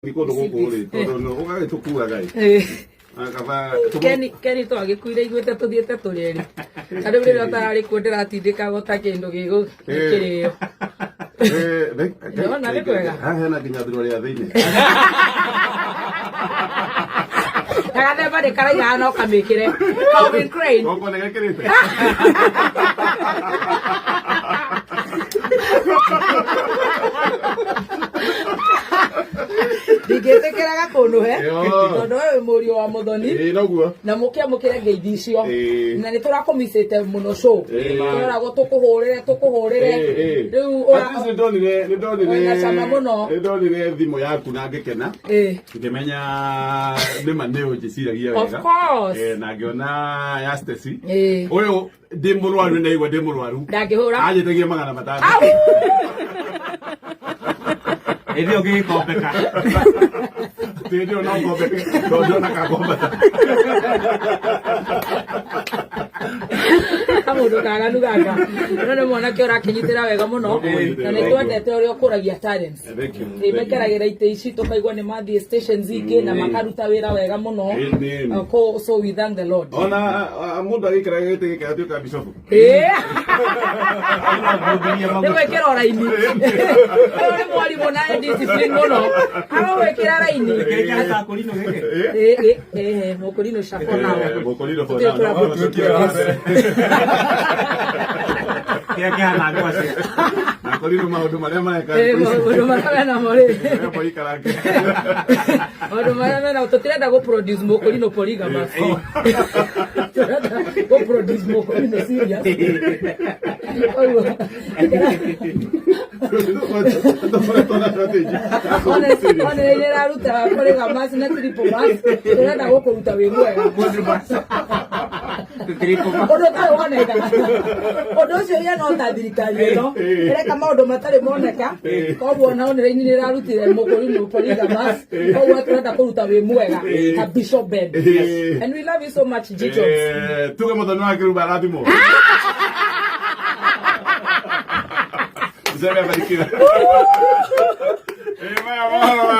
Ni kũndũ gũkũ rĩ, tondũ nĩ ũgagĩtũkuaga ĩ. Kaba Keni Keni twagĩkuire iguĩte tũthiĩte tũrĩ erĩ. Ta rĩu rĩrĩa ũtararĩ kuo ndĩratindĩkagwo ta kĩndũ gĩgũkĩrĩo. Ndĩrona nĩ kwega. Haha hena nginya thurwa ya thĩinĩ. Na gathemba nĩ karaiga no kamĩkĩre. Calvin Klein. Goko nĩ gekĩrĩte. Ndingĩtĩkĩra gakũnũhe Yo. tondũ we wĩ mũriũ wa mũthoni Ĩĩ noguo. Na mũkĩamũkĩre ngeithi icio. Ĩĩ. Na nĩ tũrakũmicĩte mũno show. Ĩĩ. Tũreragwo tũkũhũrĩre tũkũhũrĩre. Ĩĩ. Rĩu At least nĩ ndonire Wĩna cama mũno. Nĩ ndonire thimũ yaku na ngĩkena. Ngĩmenya nĩma nĩ ũnjĩciragia Of wega. course. Na ngĩona ya Stacy. Ĩĩ. Ũyũ ndĩ mũrwaru nĩ ndaigua ndĩ mũrwaru. Ndangĩhũra. Anjĩtagia 500. Au! Hĩndĩ ĩyo ngĩgĩkombeka. Hĩndĩ ĩyo no ngombeke tondũ ndona kagombata. Kamũndũ kaganu gaka no nĩ mwanake ũrakĩnyitĩra wega mũno na nĩ twendete ũrĩa ũkũragia talents. Thank you. Ĩ, mekeragĩra itĩ ici tũkaigua nĩ mathiĩ stations ingĩ na makaruta wĩra wega mũno. Amen. So we thank the Lord. Ona mũndũ agĩikara gĩtĩ gĩkĩ atuĩka bishofu. Nĩ gwĩkĩra raini ũyũ nĩ mwarimũ na e discipline mũno agagwĩkĩra raini. Kĩrĩ kĩa gakũrinũ gĩkĩ. Ĩ, ĩ, ĩ, mũkũrinũ for now. Mũkũrinũ for Tũtirĩ now. tũra- Kĩrĩa kĩhana ngwacĩ. Mũkũrinũ maũndũ marĩa mareka. Ĩ, maũndũ marĩa menamo rĩ. Mũikarange. Maũndũ marĩa mena tũtirenda gũ produce mũkũrinũ polygamous, tũrenda gũ produce mũkũrinũ serious. Koguo, one nĩ ĩraruta polygamous na triple mass, tũrenda gũkũruta wĩ mwega. Triple mass. Ũndũ ũtarĩ woneka, ũndũ ũcio iria no ta thirikari ĩno ĩreka maũndũ matarĩ moneka. Koguo ona online nĩ ĩrarutire mũkũrinũ polygamous, koguo tũrenda kũruta wĩ mwega ta Bishop Ben. And we love you so much, G Jones. Tuge mũthoni wa kĩrumba arathimwo. Tuseme abarikiwe. Maya mohoro.